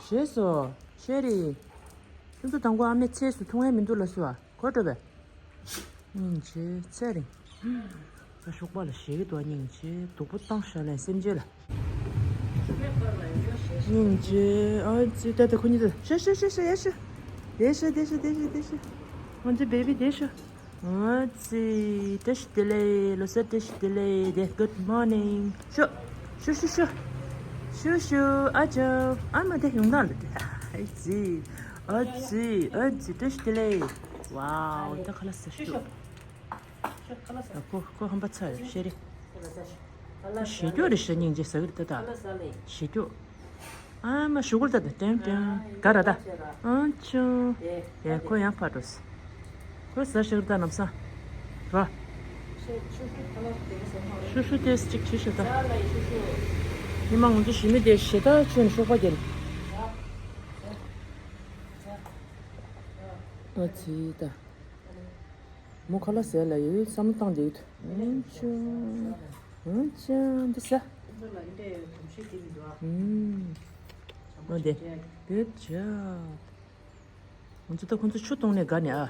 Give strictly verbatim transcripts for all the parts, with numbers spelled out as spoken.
བྱས་སོ། ཤེས་རེད། ཁྱོད་ཚོ་དང་པོ་ཨ་མའི་ཚེས་སུ་འཐུང་ཡ་མི་འདུག་ལ་སུ་ཨ་གོ་འགྲོ་བས། སྙིང་རྗེ་ཚེ་རིང་། ད་ཞོགས་པ་ལ་ཞེད་ཀྱི་འདུག་སྙིང་རྗེ་སྡུག་པོ་བཏང་ཤག་ལན་སེམས་ཅན་ལ། སྙིང་རྗེ་ཨ་ཙི་ད་ད་ཁོ་གཉིས་ད་ཤ་ཤ་ཤ་ཤ་ཡ་ཤ། དེ་ཤ་དེ་ཤ་དེ་ཤ་དེ་ཤ། ཨ་ཙི་བེ་བི་དེ་ཤ། ཨ་ཙི་བཀྲ་ཤིས་བདེ་ལེགས། ལོ་གསར་བཀྲ་ཤིས་བདེ་ལེགས། དེ་good morning། ཤོ་ཤོ་ཤོ་ཤོ། ཤོ་ཤོ་ཨ་ཅོ། ཨ་མ་དེ་ཡོང་ན་ལ་དེ། ཨ་ཙི་ཨ་ཙི་ཨ་ཙི་བཀྲ་ཤིས་བདེ་ལེགས། ཝའོ་ད་ཁ་ལག་ཟ་ཤོ། ཁོ་ཁོ་ཧམ་པ་ཚ་ཡོད་ཤེས་རེད། ཞེ་སྐྱོ་རེད་ཤ། སྙིང་རྗེ་ཟ་གི་རེད་ད་ད། ཞེ་སྐྱོ། ཨ་མ་ཞུ་གུར་ད་ད་ཏན་ཏན་ག་ར་ད། ཨ་ཅོ། ཡ་ཁོ་ཡང་ཕར་འགྲོ། ཁོ་ཟ་ཤ་གི་རེད་ད་ལམ་སང་། ར། ཤུ་ཤུ་ཏེས་གཅིག་བྱེད་ཤ་ད། ཉི་མ་ང་ཚོ་ཞི་མི་དེ་ཞེ་ད་ཆོས་ནས་ཤོག་པ་རྒྱལ། ཨ་ཙི་ད། མོ་ཁ་ལག་ཟས་ལ་ཡོད་བསམ་བློ་བཏང་བསྡད་ཡོད། ཨང་ཅོ། ཨང་ཅོ་འདི་ཟ། ཨང་། འོ་དེ། Good job། ང་ཚོ་ད་ཁོང་ཚོ་ཆུ་བཏུང་ནས་དགའ་ནས་ཨ།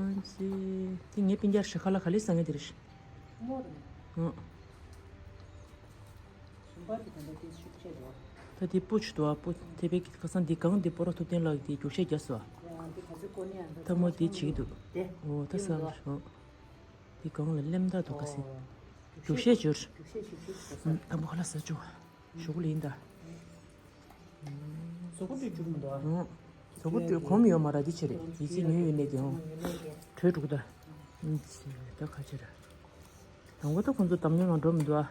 ཨང་ཅི། དེ་ངའི་སྤུན་ཀྱག་ཞིག་ཁ་ལག་ག་ལེ་ཟ་ངེས་དེ་རེད། ཨང་། ད་དེ་སྤུ་ཆུ་དུ་ཨ་སྤུ་དེ་བས་ཁ་སང་འདི་གང་འདི་སྤོ་ར་ཐུབ་བསྟན་ལགས་འདི་རྒྱུག་ཤད་རྒྱག་སོ། ད་མོ་འདི་བྱེད་ཀྱི་འདུག་འོ་ད་ས་ལ་ཤོག་འདི་གང་ལ་སླེབས་ད་འདུག་ཁ་སེ། རྒྱུག་ཤད་འབྱོར། ཨ་མོ་ཁ་ལག་ཟ་བཅུག་ཞུ་གུ་ལ་ཡིན་ད། ཟོ་གུ་དུས་རྒྱུག་མི་འདུག་ཨ། ཟོ་གུ་དུས་གོམ་ཡོད་མ་ར་འདི་ཆེ་རེད་ཡི་ཚིག་ཉོས་ཡོད་ནས་དེ་ཧོང་། གྲོས་འགྲུག་ད། ཨིན་ཚི་ད་ཁ་ཆེ་ར། དང་པོ་ད་ཁོང་ཚོ་འདམ་ཉོ་ནང་འགྲོ་མི་འདུག་ཨ།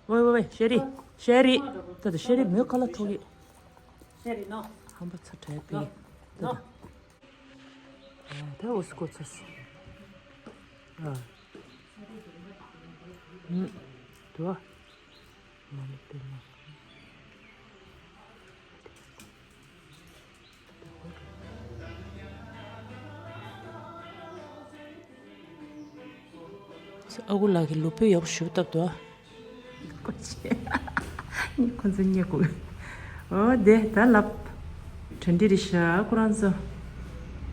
ཝེ་ཝེ་ཝེ་ཤེ་རི། ཤེ་རི། ད་ད་ཤེ་རི་མོའི་ཁ་ལག་འཕྲོག་གི། ཤེ་རི་ནོ། ཧམ་པ་ཚ་དྲག་པས། ད་ད། ད་འོ་སི་ཀོ་ཚ་སི། ཨ། ཨུམ། དུ་ཨ། མ་ནི་པེ་མ། ཨ་ཁུ་ལགས་ཀྱིས་ལུས་པོ་ཡག་པོ་ཞིག་བཏབ་འདུག་ཨ། ཁོ་ཚོ་ཉེ་གུ། ཨོ་དེ་ད་ལབ། དྲན་འདི་རེད་ཤག་ཁོ་རང་ཚོ།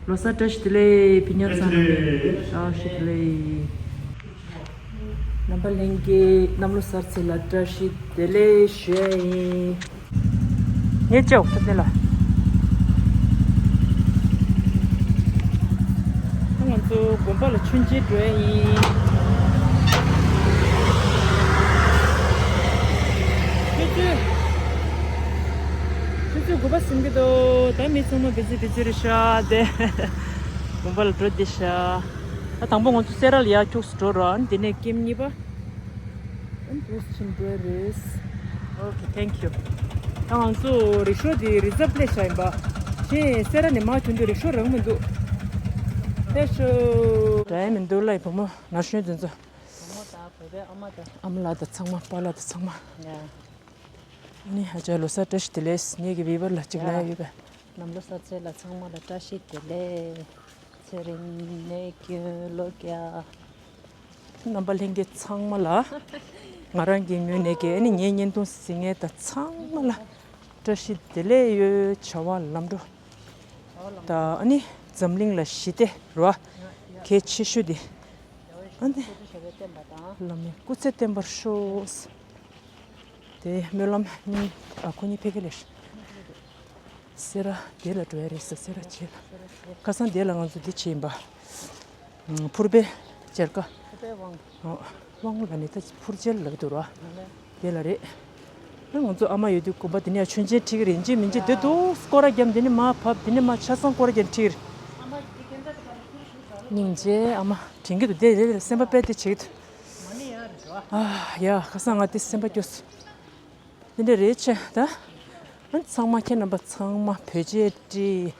ལོ་གསར་བཀྲ་ཤིས་བདེ་ལེགས་ཕི་ཉག་ཚང་རེད། བཀྲ་ཤིས་བདེ་ལེགས། རྣམ་པ་ལྷན་རྒྱས་གནམ་ལོ་གསར་ཚེས་ལ་བཀྲ་ཤིས་བདེ་ལེགས་ཞུ་ཡ་ཡིན། ངས་ཅོག་ཐུབ་ནི་ལ། ང་ཚོ་དགོན་པ་ལ་མཆོད་མཇལ་འགྲོ་ཡ་ཡིན། ཆུ་ཚོད། ཆུ་ཚོད་དགུ་པ་ཟིན་གི་འདུག་ད་མི་ཚང་མ་བི་ཛི་བི་ཛི་རེད་ཤག་དེ། དགོན་པ་ལ་འགྲོ་བསྡད་ཤག་ད་དང་པོ་ང་ཚོ་སེ་ར་ལ་ཡར་ཁྱུགས་སུ་འགྲོ་རོགས། འདི་ནས་ཀེམ་གཉིས་པ། ཨན་པོ་སི་ཆེན་པོ་རེད། Okay, thank you. ད་ང་ཚོ་རིག་ཤོ་དེ་རི་ཛབ་ལས་བྱ་ཡིན་པ། ཁྱེད་སེ་ར་ནས་མར་ཐོན་དུས་རིག་ཤོ་རག་མི་འདུག་ལས་ཤོ། དྲན་མི་འདུག་ལ་བུ་མོ་ན་གཞོན་དེ་ཚོ། བུ་མོ་དང་བོད་པའི་ཨ་མ་དང་། ཨ་མ་ལགས་དང་ཚང་མ་པཱ་ལགས་དང་ཚང་མ། ཡ། ཨ་ནི་ཧ་ཅང་ལོ་གསར་བཀྲ་ཤིས་བདེ་ལེགས། ངེད་ཀྱི་བི་བར་ལ་གཅིག་ལ་ཡ་ཡོད་པས། གནམ་ལོ་གསར་ཚེས་ལ་ཚང་མ་ལ་བཀྲ་ཤིས་བདེ་ལེགས། ཚེ་རིང་ནས་རྒྱུན་ལོ་བརྒྱ། རྣམ་པ་ལྷན་རྒྱས་ཚང་མ་ལ། ང་རང་གི་ངོས་ནས་ཀྱི་ཨ་ནི་ངའི་བརྙན་ཐུང་གཟིགས་མཁན་དང་ཚང་མ་ལ་བཀྲ་ཤིས་བདེ་ལེགས་ཡོད། བྱ་བ་ལམ་འགྲོ། ད་ཨ་ནི་འཛམ་གླིང་ལ་ཞི་བདེ་རོ། གལ་ཆེ་ཤོས་དེ། ཨ་ནི། བླ་མའི་སྐུ་ཚེ་བརྟན་པར་ཤོག་དེ་སྨོན་ལམ་གཉིས། ཨ་ཁོ་གཉིས་ཕ་གི་ལས། སེ་ར་དེ་ལ་འགྲོ་ཡ་རེད་ཟེར། སེ་ར་བྱེས་ལ། ཁ་སང་དེ་ལ་ང་ཚོ་འདི་བྱས་ཡིན་པ། ཕུར་པའི་སྦྱར་ཀ། ཕུར་པའི་དབང་། ཨོ། དབང་ལ་ནི་ད་ཕུར་སྦྱར་ལབ་འདུག་ར། དེ་ལ་རེད། ཨ་ང་ཚོ་ཨ་མ་ཡོད་དུས་དགོན་པ་འདི་ནས་མཆོད་མཇལ་ཁྲིད་ཀྱི་རེད། ཡིན་གཅིག་མིན་གཅིག་འདི་འདུག་སྐོར་ར་བརྒྱབ། འདི་ནས་མར་བབས། འདི་ནས་མར་ཆ་ཚང་སྐོར་ར་བརྒྱབ་ཁྲིད་ཀྱི་རེད། སྙིང་རྗེ་ཨ་མ་དྲན་གྱི་འདུག་དེ་རེད་རེད། སེམས་པ་དཔེ་དེ་བྱེད་ཀྱི་འདུག་ཨ་ཡ། ཁ་སང་ང་དེ་སེམས་པ་སྐྱོ་སོང་། འདི་འདྲ་རེད་ཆེ་ད། ཨ་ཚང་མ་ཁྱེད་རྣམ་པ་ཚང་མ་བོད་ཆས་སྤྲས། གཟབ་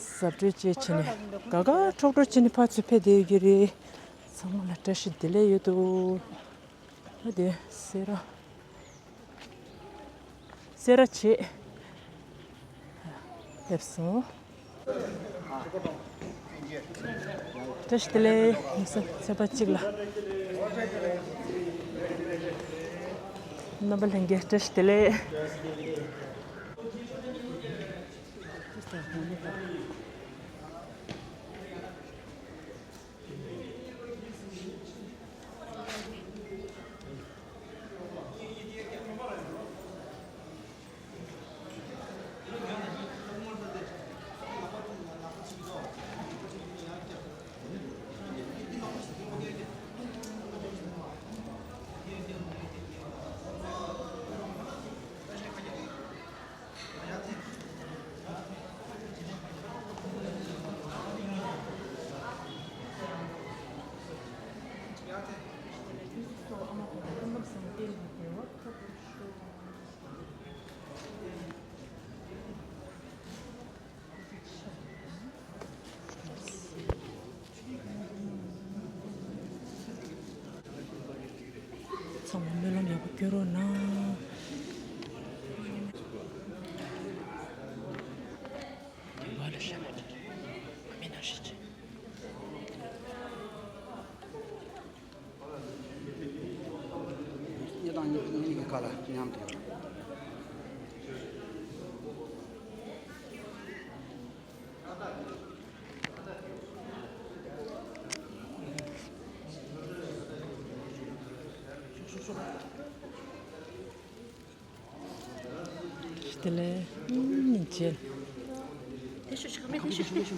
སྤྲོས་བཅས་བྱས་ནས་དགའ་དགའ་ཁྲོག་ཁྲོག་བྱས་ནས་ཕར་ཚུར་ཕེབས་བསྡད་ཡོད་ཀྱི་རེད། ཚང་མ་ལ་བཀྲ་ཤིས་བདེ་ལེགས་ཡོད་དོ། ཨ་དེ་སེ་ར། སེ་ར་བྱེས་ཕེབས་སོང་། བཀྲ་ཤིས་བདེ་ལེགས། ཚེས་པ་གཅིག་ལ། རྣམ་པ་ལྷན་རྒྱས་བཀྲ་ཤིས་བདེ་ལེགས། ཚང་མ་སྨོན་ལམ་ཡག་པོ་སྐྱོན་རོགས་གནང་། བ་ལ་ཤ་མེད་ན་ཤི་ཅི། གཉིས་དང་གཉིས་གཉིས་ཀྱི་ཁ་ལ་མཉམ་དུ་ཡོད། དེ་ལས་ཉིན་བྱེད། དེ་ཤོད་ཤོད་མེད་དེ་ཤོད་ཤོད།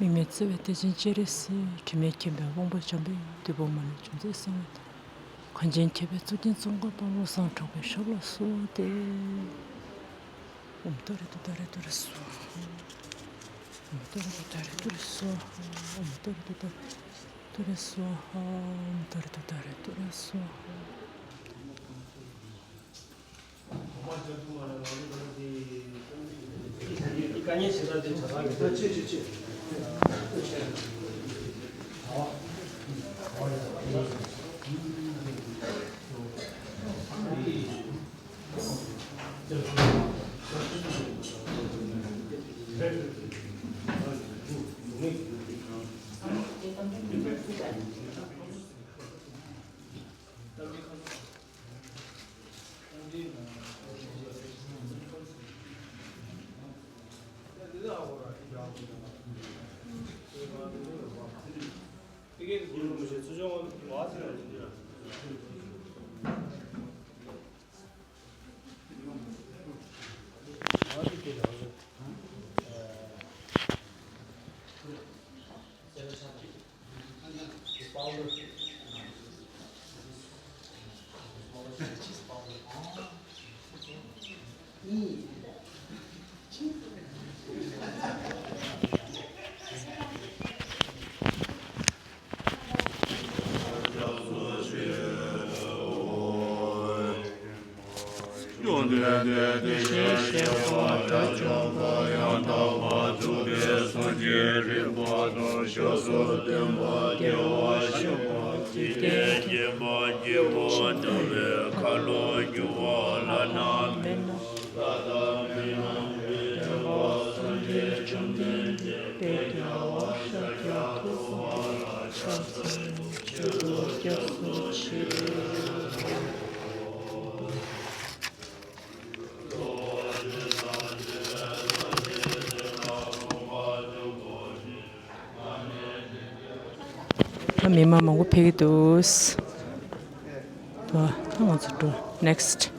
དམིགས་མེད་བརྩེ་བའི་གཏེར་ཆེན་སྤྱན་རས་གཟིགས། དྲི་མེད་མཁྱེན་པའི་དབང་པོ་འཇམ་དཔལ་བདུད་དཔུང་མ་ལུས་འཇོམས་མཛད་གསང་བའི་གཏེར། གངས་ཅན་མཁས་པའི་གཙུག་རྒྱན་ཙོང་ཁ་པ་ལ། བསང་དྲག་པོའི་ཞབས་ལ་གསོལ་ཏེ། ཨོཾ་ཏཱ་རེ་ཏུཏྟཱ་རེ་ཏུ་རེ་སྭཱ་ཧཱ། ཨོཾ་ཏཱ་རེ་ཏུཏྟཱ་རེ་ཏུ་རེ་སྭཱ་ཧཱ། ཨོཾ་ཏཱ་རེ་ཏུཏྟཱ་རེ་ཏུ་རེ་སྭཱ་ཧཱ། ཨོཾ་ཏཱ་རེ་ཏུཏྟཱ་རེ་ཏུ་རེ་སྭཱ་ཧཱ། ད་མི་མང་མང་པོ་ཕེབས་ཀྱི་འདུག་ད་ང་ཚོ་འགྲོ། ནེག་སི་ཊི།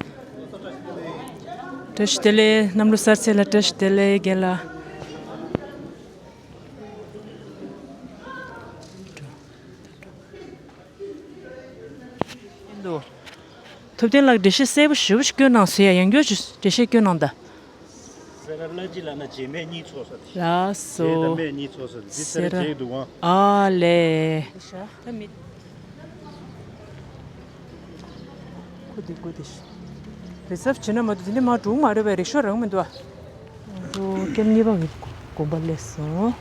བཀྲ་ཤིས་བདེ་ལེགས། གནམ་ལོ་གསར་ཚེས་ལ་བཀྲ་ཤིས་བདེ་ལེགས་རྒན་ལགས། འདུག་ཐུབ་བསྟན་ལགས་འགྲེལ་བཤད་གསལ་པོ་ཞེ་པོ་ཞིག་བསྐྱོན་གནང་ཟེར་ཡ། ཡང་བསྐྱར་ཞིག་འགྲེལ་བཤད་བསྐྱོན་གནང་དང་། སེ་ར་བླ་སྤྱི་ལབ་ན་རྗེས་མའི་གཉིས་ཚོགས་ས་དེ། ལགས་སོ། རྗེས་དང་མའི་གཉིས་ཚོགས་ས་དེ། འདི་སེ་ར་བྱེད་འདུག་ཨང་། ཨ་ལས། ཁུ་དེ་ཁུ་དེ། རི་སབ་བྱེད་ན་མ་གཏོགས་དེ་འདྲ་མར་འགྲོ་མ་རེད་པས། རི་ཤོ་རང་མི་འདུག་ཨ། འགྲོ། ཀེམ་གཉིས་པ་གི་དགོན་པ་སླེབས་སོང་།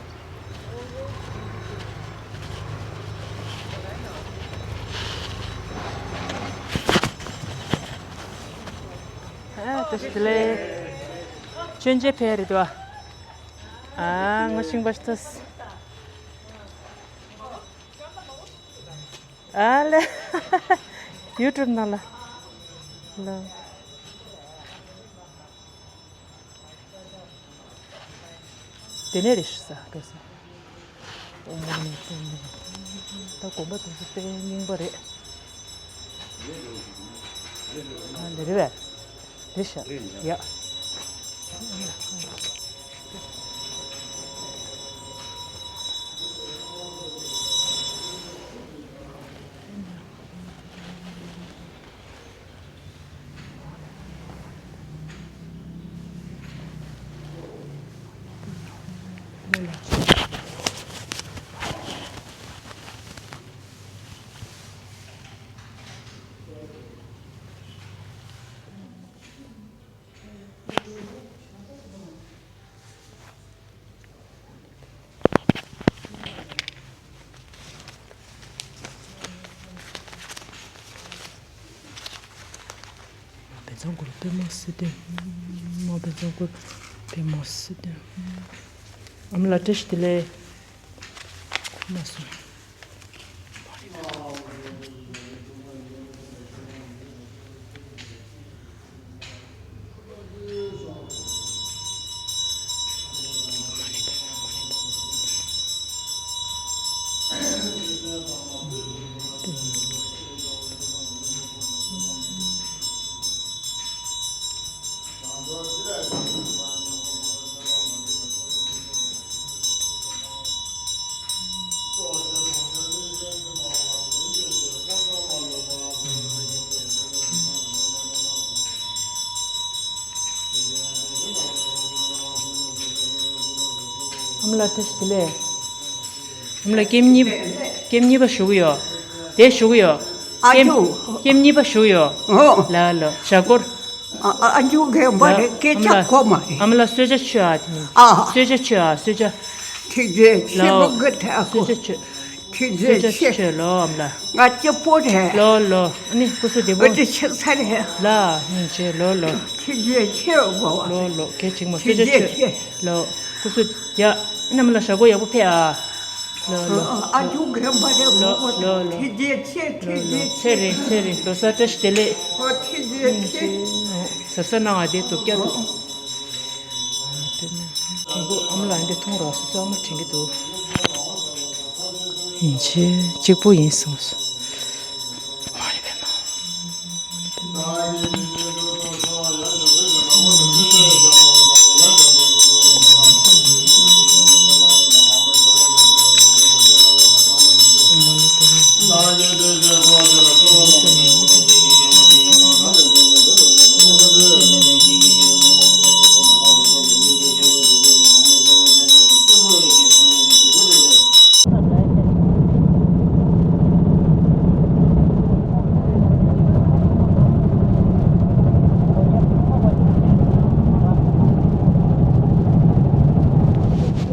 ཨ། བཀྲ་ཤིས་བདེ་ལེགས། མཆོད་མཇལ་ཕེབས་རེད་དོ། ཨ། ངོ་ཤེས་པ་ཞིག་ཐོས། ཨ་ལས། ཡུ་ཊུབ་ནང་ལ། ལ། དེ་ནས་རེད་ཤག་ས་འགྲོ་ས། ཨོ་མ་ནི་ཏན་ནི། ད་དགོན་པ་དེ་ཚོ་དཔེ་རྙིང་པ་རེད། ཨ་འདི་རེད་པས། རེད་ཤག་ཡ། བན་ཚང་གུ་རུ་པདྨ་སིདྡྷི། མ་བན་ཚང་གུ་རུ་པདྨ་སིདྡྷི། ཨ་མ་ལགས་བཀྲ་ཤིས་བདེ་ལེགས། ཁོ་མ་སོང་། ཨ་མ་ལགས་བཀྲ་ཤིས་བདེ་ལེགས། ཨ་མ་ལགས་ཀེམ་གཉིས་པ། ཀེམ་གཉིས་པ་ཞུ་གི་ཡོད། དེ་ཞུ་གི་ཡོད། ཨ་ཀེམ་ཅོ། ཀེམ་གཉིས་པ་ཞུ་གི་ཡོད། ཨོ། ལ་ལ་ཞྭ་སྒོར། ཨ་ཨ་ཨ་ཅོ་རྒན་པ་རེད། ལ་སྐད་ཆ་ཨ་མ་ལགས། གོ་མ་རེད། ཨ་མ་ལགས་གསོལ་ཇ་མཆོད་ཨ། དེ་ནི་ཨ། གསོལ་ཇ་མཆོད་ཨ། གསོལ་ཇ། ཐུགས་རྗེ་ཆེ། ལོ། ལོ་གི་ཐ་ཨ་ཁོ། གསོལ་ཇ་མཆོད། ཐུགས་རྗེ་ཆེ། ལོ་ཨ་མ་ལགས། ང་སྐྱིད་པོ་རེད། ལོ་ལོ། ཨ་ནི་སྐུ་གཟུགས་བདེ་པོ། བཀྲ་ཤིས་བདེ་ལེགས། ལོ་སྙིང་རྗེ། ལོ་ལོ། ཐུགས་རྗེ་ཆེ་གོ། ལོ་ལོ། གལ་ཆེན་མོ། ཐུགས་རྗེ་ཆེ། ལོ། སྐུ་གཟུགས། ཡ། ཨ་ནི་ཨ་མ་ལགས་ཞྭ་སྒོར་ཡག་པོ་ཕེབས་ཨ། ལོ་ལོ། ཨ་ཅོ་རྒན་པ་རེད། ལོ་མོ་ལོ་ལོ། ཐུགས་རྗེ་ཆེ། ལོ་ཐུགས་ལོ། རྗེ་ཆེ། ཚེ་རིང་ཚེ་རིང་། ལོ་གསར་བཀྲ་ཤིས་བདེ་ལེགས། ཨོ་ཐུགས་རྗེ་ཆེ། གཟབ་གཟབ་གནང་ཨ། དེ་དུ་བསྐྱར་དུ། དེ་ནས་དང་པོ་ཨ་མ་ལགས་འདི་མཐོང་རོགས། སོ་སོ་ཨ་མ་དྲན་གྱི་འདུག་ཡིན་ཆེ། གཅིག་པོ་ཡིན་གསུངས་སོ། མ་རེད་པས་མ།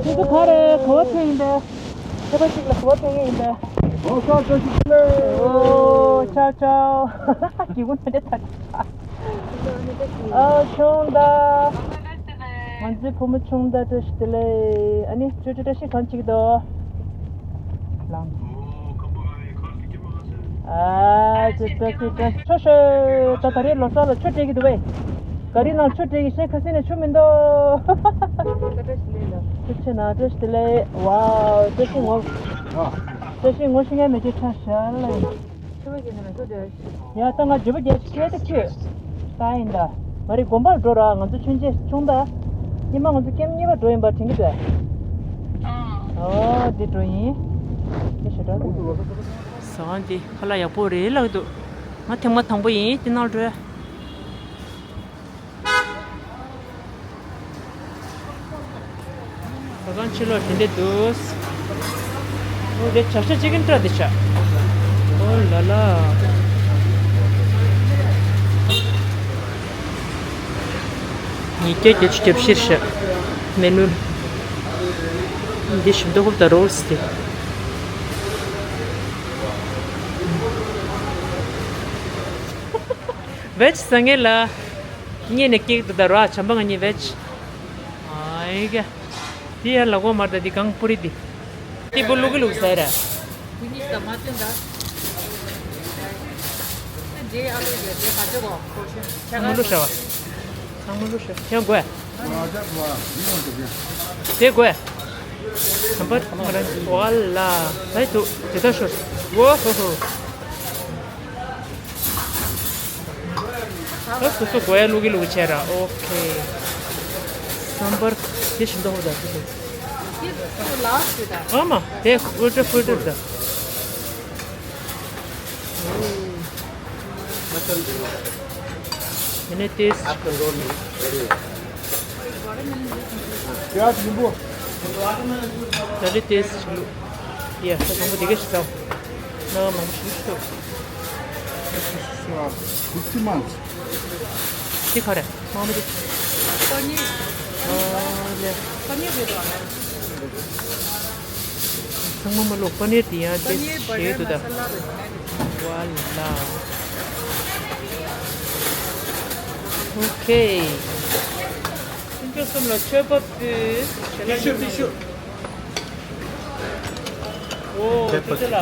ཁྱེད་ཚོ་ག་རེ་ག་བ་ཐོན་ཡིན་པས། ཁྱེད་པ་གཅིག་ལ་ག་བ་ཐོན་ཡིན་པས། ཨོ་ཆའོ་ཆའོ། ཨོ་ཆའོ་ཆའོ། སྒེའུ་ཁུང་ནང་དེ་ཐག་ཨ་ཆུང་ད། ང་ཚོའི་བུ་མོ་ཆུང་ད་བཀྲ་ཤིས་བདེ་ལེགས། ཨ་ནི་ཅོ་ཅོ་བཀྲ་ཤིས་གང་བྱེད་ཀྱི་འདུག་ལང་། ཨ་ཅོ་ཅོ་ཅོ་ཅོ་ཆོ་ཤོད། ད་ད་རེས་ལོ་གསར་ལ་ཆུ་སྤྲད་ཀྱི་འདུག་པས། ག་རི་ནང་ཆུ་སྤྲད་ཀྱི་ཤེས། ཁ་སེང་ནས་ཆུ་མི་འདུག་ཐུགས་རྗེ་ཆེ་གནང་། བཀྲ་ཤིས་བདེ་ལེགས། ཝའོ་བཀྲ་ཤིས་ངོ་། བཀྲ་ཤིས་ངོ་ཤེས་མཁན་མེད་ཀྱི་ཆ་བཞག་ལ་ཡིན། ཡ་ད་ང་བརྗོད་པ་རྒྱ་ཆེ་ཁྱེད་ད་ཁྱོད། ད་ཡིན་ད། མ་རེད་དགོན་པར་འགྲོ་ར། ང་ཚོ་མཆོད་མཇལ་ཆུང་ད། ཉི་མ་ང་ཚོ་ཀེམ་གཉིས་པ་འགྲོ་ཡིན་པ་དྲན་གྱི་འདུག་ཨོ་འདི་འགྲོ་ཡིན། འདི་ཞེ་དྲག་ད། ཟ་ཁང་འདི་ཁ་ལག་ཡག་པོ་རེད་ལགས་འདུག་ང་ཐེངས་མ་དང་པོ་ཡིན། འདི་ནང་འགྲོ། ཟ་ཁང་ཕྱི་ལོགས་དེ་འདྲ་འདུག་ཨོ་དེ་བྱ་ཤ་ཅི་ཀན་ཀྲ་དེ་ཤ། ཨོ་ལ་ལ། ཉིས་བརྒྱ་བརྒྱད་ཅུ་གྱ་བཞི་ཤ། མེ་ནུ། འདི་ཞིམ་མདོག་ཧུབ་དང་རོལ་སི་དེ། བེཇ་ཟ་ངེས་ལ། ཉེ་ནས་སྐྱེག་དུ་ད་ར་བྱམས་པ་ང་གཉིས་བེཇ། ཨའི་ག་དེ་ཡར་ལ་གོ་མར་ད་དེ་གང་པུ་རི་དེ། དེ་པུ་ལུག་གི་ལུག་ཟ་ར། དེ་གཉིས་ད་མ་བསྟན་ད། རྗེས་ཨ་ལོ་རྗེས་རྗེས་ག་ཚོད་གོ་ཁོ་ཤོན་ཆ་ཚང་མ་ལུག་ཤ་བ། ཚང་མ་ལུག་ཤ་ཁྱེད་དགོས། དེ་དགོས། བྱམས་པ་ང་རང་བ་ལ་ད་དུ་དེ་ད་ཤོར། ཝོ་ཧོ་ཧོ། ད་སོ་སོ་དགོས་ཡ་ལུག་གི་ལུག་བྱས་ར། ཨོ་ཁེ། སམ་བར་དེ་བཞིན་དུ་ཧོ་ད་དེ་དེ། ཨ་མ་དེ་ཨུལ་ཏྲ་ཕུལ་ཏྲ་ད། དེ་ནས་དེ། ད་རེས་དེ་ཞིག་ལུག་ཡ་ས་དང་པོ་དེ་ག་ཞིག་ཟ། ན་མང་པོ་ཞིག་ཤོག fifty months. དེ་ག་རེ་མང་པོ་དེ། པ་ནིར། ཨ་ལེ། པ་ནིར་རེད་པ། ཚང་མ་མ་ལོག་པ་ནིར་དེ་ཡང་དེ་ཞེས་འདུག་ད། ཝ་ལ། ཨོ་ཁེ། སེམས་ཅན་གསུམ་ལ་མཆོད་པ་ཕུལ། ཞལ་ལག་ཤུ་ཤུ། ཨོ་དེ་ཚོ་ལ།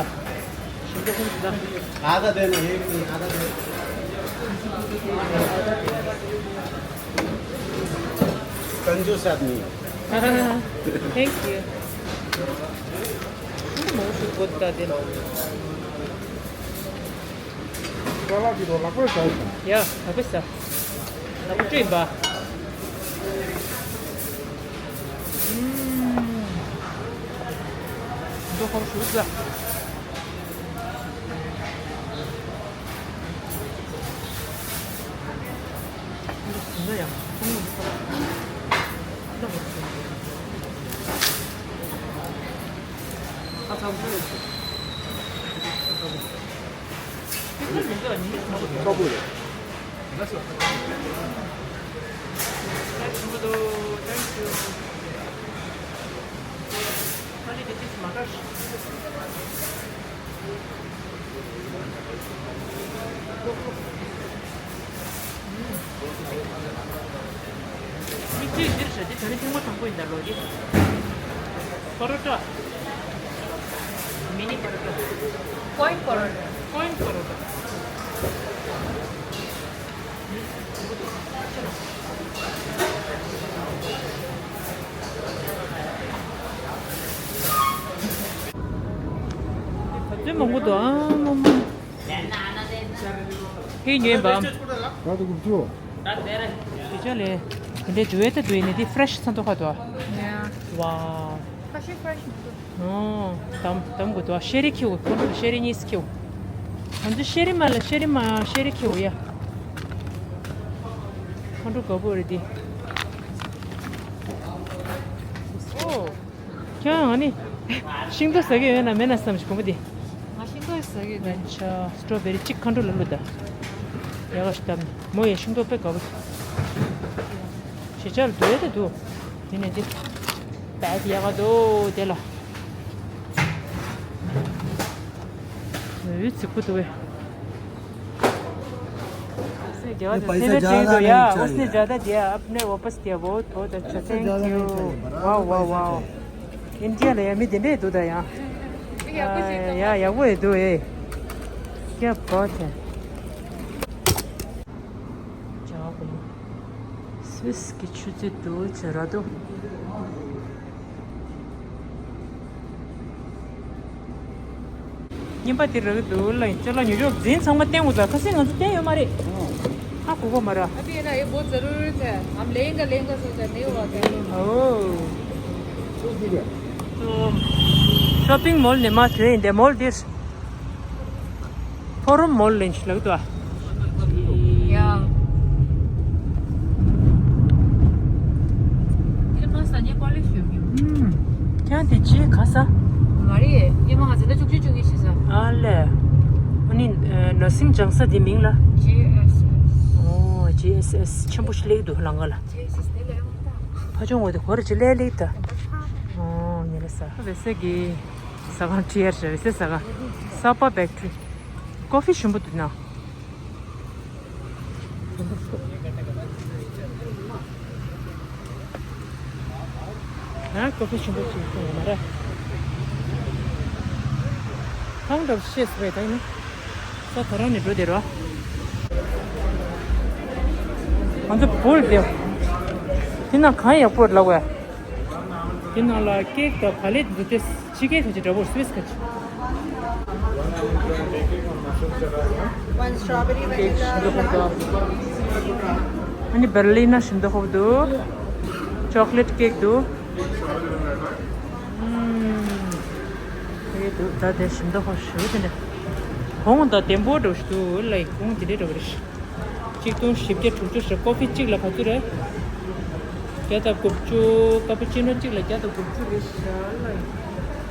ཞིམ་པོ་ཁུངས་སུ་ད། आधा देना, एक नहीं, आधा दे। कंजूस आदमी है। Thank you. ཡ་ལག་པས་ཟ། ལག་པ་བཀྲུས་པ། ཨུམ། མདོག་ཁམ་ཞུ་ཟ། འདི་ཡང་ཁོང་ཚོ་ཚོ་ལ། ཨ་ཚང་ཚོ་ཡོད་ཚོ། མིག་ཆུའི་འདིར་བཞག་སྟེ་ད་རིང་ཐེངས་མ་དང་པོ་ཡིན་ད་ལོ་འདི། པ་རོ་ཊ། མི་ནི་པ་རོ་ཊ། ཀོའིན་པ་རོ་ཊ། ཀོའིན་པ་རོ་ཊ། ག་ཚོད་མང་པོ་འདུག་ཨ་མ་མ། ཧེ་ཉོས་པའམ། ད་དུ་གུབ་ཅུ། དེ་ཅག་ལས། དེ་འདྲའི་འཇུ་བའི་ད་དུ་ཡིན་ནི་དེ་ཧྥི་རེཤ་ཚ་མདོག་ཁ་དོ། ཡ། ཝའོ། ཁ་ཤས་ཧྥི་རེཤ་མི་འདུག་ཨོ། དམ་དམ་གུ་དོ་ཤེ་རི་ཁྱེའུ་ཁོང་ཁྲོ་ཤེ་རི་གཉིས་ཁྱེའུ། ང་ཚོ་ཤེ་རི་མ་ལ་ཤེ་རི་མ་ཤེ་རི་ཁྱེའུ་ཡ། ཁོང་ཁྲོ་དགའ་པོ་རེད་དེ། ཨོ། ཁྱོད་ཨ་ནི། ཤིང་ཏོག་ཟ་གི་ཡོད་ན་མེད་ན་བསམ་ཞིག་གོམ་པ་དེ། ང་ཤིང་ཏོག་ཟ་གི་ཡོད་ད། ཆ་སི་ཊོ་བེ་རི་གཅིག་མཁའ་འགྲོ་ལ་ལུ་ད། ཡ་ག་ཞིག་བཏབ་ནས་མོ་ཡ་ཤིང་ཏོག་དཔེ་དགའ་པོ། ཞེ་ཆར་འདུག་ཡ་ད་འདུག་དེ་ནས་དེ། བད་ཡ་ག་འདུག་དེ་ལ། ཡུ་ཚིག་པོ་འདུག་བས། उसने ज़्यादा ये पैसा देना चाहिए ज़्यादा तो नहीं यार, चाहिए। उसने ज़्यादा दिया, अपने वापस दिया, बहुत, बहुत अच्छा, पैसा thank ज़्यादा नहीं you। चाहिए, बराबर वाह, वाह, पैसा वाह। चाहिए। इंडिया ले हमें देने दो दा यार। या, या, वो है दो है। क्या बात है। जाओ भाई। स्विस की छुट्टी दो चरा दो। རྔན་པ་དེ་རག་གི་འདུག་ལ་ཡིན་ཅོ་ལ་ཉོ་ཆོག་འཛིན་ཚང་མ་བསྟན་དགོས་ད་ཁ་སང་ང་ཚོ་བསྟན་ཡོད་མ་རེད། ཧ་གོ་གོ་མ་ར། अभी है ना, ये बहुत ज़रूरत है। हम लेंगे, लेंगे सोचा, नहीं हुआ क्या? ཨོ། ཤོ་པིང་མོལ་ནས་མ་ཐོན་ཡིན་དེ་མོལ་འདིར། ཕོ་རོམ་མོལ་ལེན་ཞིག་ལག་ཏུ་ཨ། ཁྱེད་རང་དེ་རྗེས་ག་ས། མ་རེད། སྙེ་མ་ང་ཚོ་ཟླ་བཅུ་གཅིག་བཅུ་གཉིས་བྱེད་ས། ཨ་ལས། ཨ་ནི་ནར་སིང་སྦྱང་ས་དེ་མིང་ལ། ཇེ་ཨེས་ཨེས། ཨོ་ཇེ་ཨེས་ཨེས་ཆེན་པོ་ཞིག་སླེབས་འདུག་ལམ་ཁ་ལ། ཇེ་ཨེས་ཨེས་དེ་ལས་འོང་ད། ཕ་ཆུང་ངོ་དེ་གོ་རེ་ཅི་ལས་སླེབས་ད། ཨོ་ཉེ་ལ་ས། བེ་སེ་གི་ཟ་ཁང་ཁྲི་ཡར་ཤ་བེ་སེ་ཟ་ཁང་། ས་པ་བེག་ཊི་རི། ཀོ་ཕི་ཞིམ་པོ་འདུག་ན། ཨ་ཀོ་ཕི་ཆེན་པོ་ཅིག་ཐོན་ཡོད་མ་རེད། ཐང་འདྲ་ཤེས་སུ་རེད་ད་ཡིན་ན། ས་ད་རང་ནས་འགྲོ་བསྡད་རོགས། ང་ཚོ་བོད་དེ། དེ་ན་གང་ཡག་པོ་རེད་ལབ་བས། དེ་ནང་ལ་ཀེག་དང་བ་ལེད་འདུག་སྟེ། ཕྱི་རྒྱལ་ཁ་ཅིག་འདྲ་པོ་སུ་ཝེ་སི་ཁ་ཅིག One strawberry vanilla. ཨ་ནི་བེར་ལི་ན་ཞིམ་མདོག་ཁ་པོ་འདུག་ཅོག་ལེཊ་ཀེག་འདུག་ཨུམ། དེ་འདུག་ད་དེ་ཞིམ་མདོག་ཁ་པོ་ཞུ་དེ་འདྲ། གོང་ད་ལྡེམ་པོ་འདྲ་པོ་ཞིག་འདུག་ལ་གོང་དེ་འདྲ་འདྲ་པོ་རེད། གཅིག་སྟོང་བཞི་བརྒྱ་དྲུག་ཅུ་ཞེ། ཀོ་ཕི་གཅིག་ལ་ག་ཚོད་རེད། བརྒྱ་དང་དགུ་བཅུ། ཀ་པུ་ཅི་ནོ་གཅིག་ལ་བརྒྱ་དང་དགུ་བཅུ་རེད་ཤག་ལ།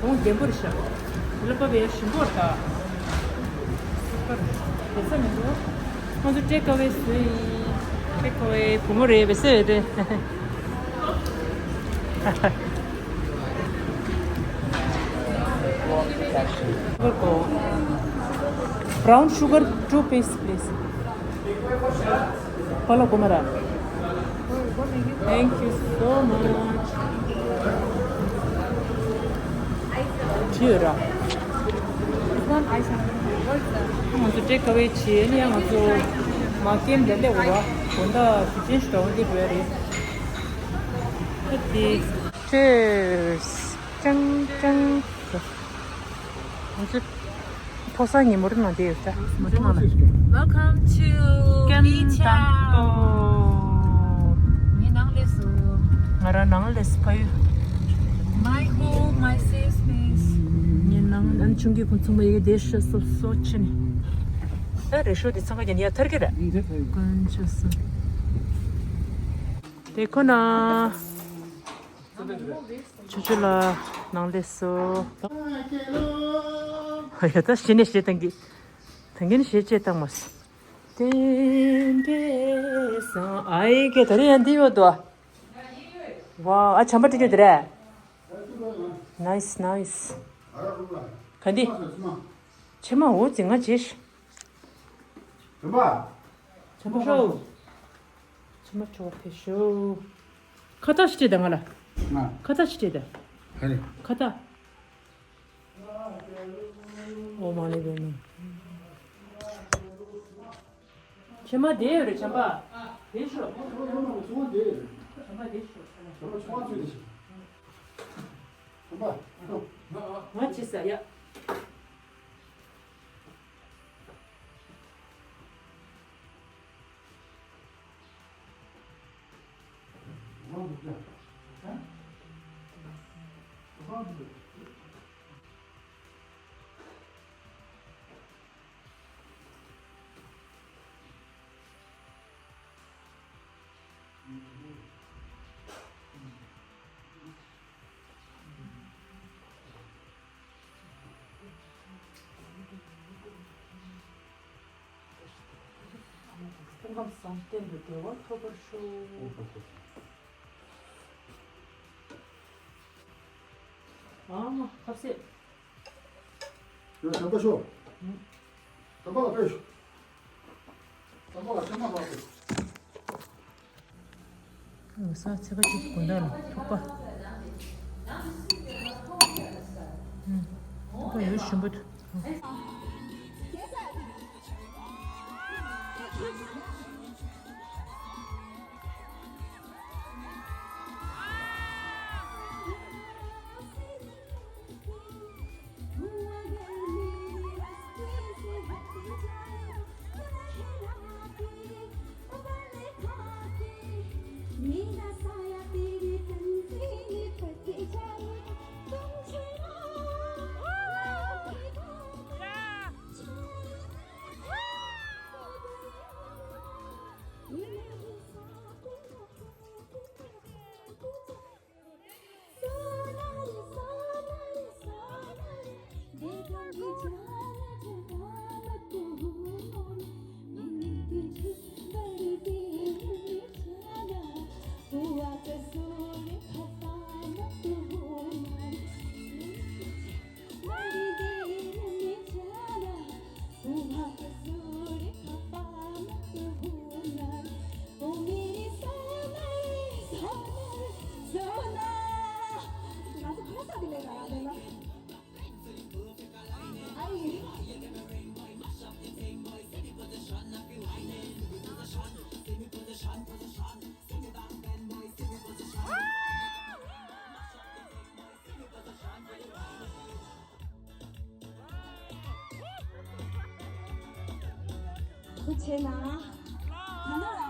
གོང་ལྡེམ་པོ་རེད་ཤག་དེ་ལ་པ་བའི་ཞིམ་པོ་རེད་ད། སུ་པར་དེ་ས་མི་འདུག་ང་ཚོ་ཊེག་ཨ་ཝེ་བཟོས་ཡིན། ཊེག་ཨ་ཝེ་བུ་མོ་རེད་བེ་སེ་རེད། Brown sugar two piece, please. Pala Kumara. Thank you so much. Cheer up. ང་ཚོ་ཊེག་ཨ་ཝེ་བྱས་ནས་ང་ཚོ་མ་ཀེམ་ལས་ལས་འོ་བ་གོ་ད་དུས་ཆེན་ཞིག་འོང་གི་འགྲོ་ཡ་རེད། Cheers. ཀྲང་ཀྲང་། ང་ཚོ་ཕོ་གསར་གཉིས་མོ་ཊ་ནང་བསྡད་ཡོད་ད། མོ་ཊ་ནང་ལ། Welcome to ཀན་ཏང་ཏོ། ངའི་ནང་སླེབས་སོང་། ང་རང་ནང་སླེབས་སོང་། ཕ་ཡུལ། My home, my safe space. ངའི་ནང་ཨན་ཆུང་གི་ཁོང་ཚོ་མ་ཡི་གེ་བསྡད་ཤག་སོ་སོ་ཆེ་ནི། ད་རེ་ཤོ་དེ་ཚང་ག་ཡན་ཡ་ཐར་གི་རེད། ཀོན་ཆུ་སོ། དེ་ཁོ་ན། ཆུ་ཆུ་ལ་ནང་ལས་སོ། ཡ་ད་ཞི་ནས་ཞེ་དང་གི། ད་གིན་ཞེ་ཅེ་དང་མ་སོ། ཏན་ཏན་སང་ཨའི་གེ་ད་རེ་ཡང་འདི་ཡོད་དོ། ཝ་ཨ་ཆམ་པ་ཏི་ཏི་དེ་རེད། ནའིས་ནའིས། ག་འདི། ཕྱེ་མ་འོ་ཙི་ང་བྱེད་ཤི། ཆམ་པ། ཆམ་པ་ཤོ། ཆམ་པ་ཆོ་ཕེ་ཤོ། ཁ་ཏ་ཤི་ཏེ་ད་ང་ལ། ང་། ཁ་ཏ་ཤི་ཏེ་ད། ཧ་རེ། ཁ་ཏ། ཨོ་མ་ལེ་བེ་མི། ཕྱེ་མ་དེ་ཡོད་རེད་ཆམ་པ། དེ་ཤོ། ཆམ་པ་དེ་ཤོ། ང་བྱེད་ས་ཡ། སྐུ་ཁམས་བཟང་བརྟན་དུ་བདེ་བ་ཐོབ་པར་ཤོག་ཨ་མ་ཁ་ཟས། ཡ་དམ་པ་ཤོག་དམ་པ་ལ་ཕེབས་ཤོག་དམ་པ་ལ་ཕྱག་མ་ལགས་ཕེབས། ས་ཚེ་ཁ་ཅིག་དགོན་བདག་ལ་ཐུག་པ། ཐུག་པ་ཡོད་ཞིམ་པོ་འདུག་ཐུགས་ཆེ་གནང་། ད་ནོར་